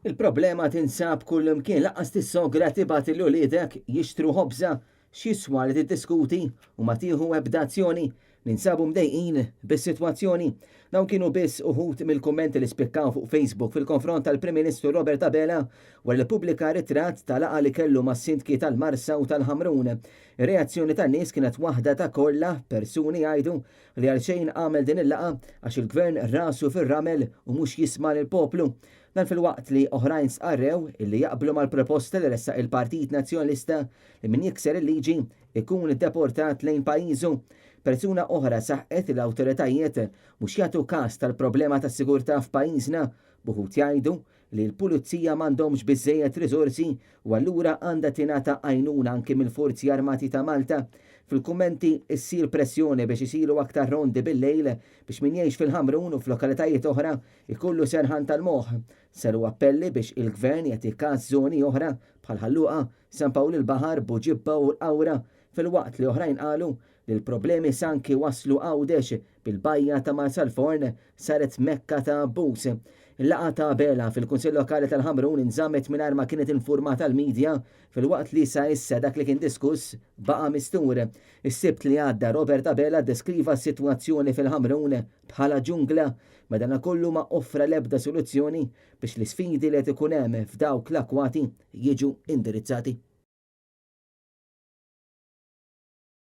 Il-problema tinsab kullimkien lanqas tissogra tibgħat lil uliedek jixtru ħobża, x'jiswa li tiddiskuti u ma tieħu ebda azzjoni? Ninsabu mdejqin bis-sitwazzjoni. Dawn kienu biss uħud mill-kummenti li spikkaw fuq Facebook fil-konfront tal-Prim Ministru Robert Abela wara li ppubblika ritratt ta' laqgħa li kellu mas-Sindki tal-Marsa u tal-Ħamrun. Ir-reazzjoni tan-nies kienet waħda ta' korla, persuni jgħidu li għalxejn għamel din il-laqgħa għax il-Gvern rasu fir-ramel u mhux jisma' lill-poplu. Dan filwaqt li oħrajn stqarrew illi jaqblu mal-proposta li ressaq il-Partit Nazzjonalista li min jikser il-liġi ikun deportat lejn pajjiżu. Persuna oħra saħqet li l-awtoritajiet mhux jagħtu kas tal-problema tas-sigurtà f'pajjiżna, b'uħud jgħidu li l-pulizija m'għandhomx biżżejjed riżorsi u allura għandha tingħata għajnuna anki mill-Forzi Armati ta' Malta. Fil-kummenti ssir pressjoni biex isiru aktar rondi bil-lejl biex min jgħix fil-Ħamrun u f'lokalitajiet oħra jkollu serħan tal-moħħ. Saru appelli biex il-Gvern jagħti kas żoni oħra bħal Ħal Luqa, San Pawl il-Baħar, Buġibba u l-Qawra filwaqt li oħrajn qalu li l-problemi s'anki waslu Għawdex bil-bajja ta' Marsalforn saret mekka ta' abbuż. Il-laqgħa ta' Abela fil-Kunsill Lokali tal-Ħamrun inżammet mingħajr ma kienet infurmata l-media filwaqt li sa issa dak li kien diskuss baqa' mistur. Is-Sibt li għadda Robert Abela ddeskriva s-sitwazzjoni fil-Ħamrun bħala ġungla, madanakollu ma offra l-ebda soluzzjoni biex l-isfidi li qed ikun hemm f'dawk l-akkwati jiġu indirizzati.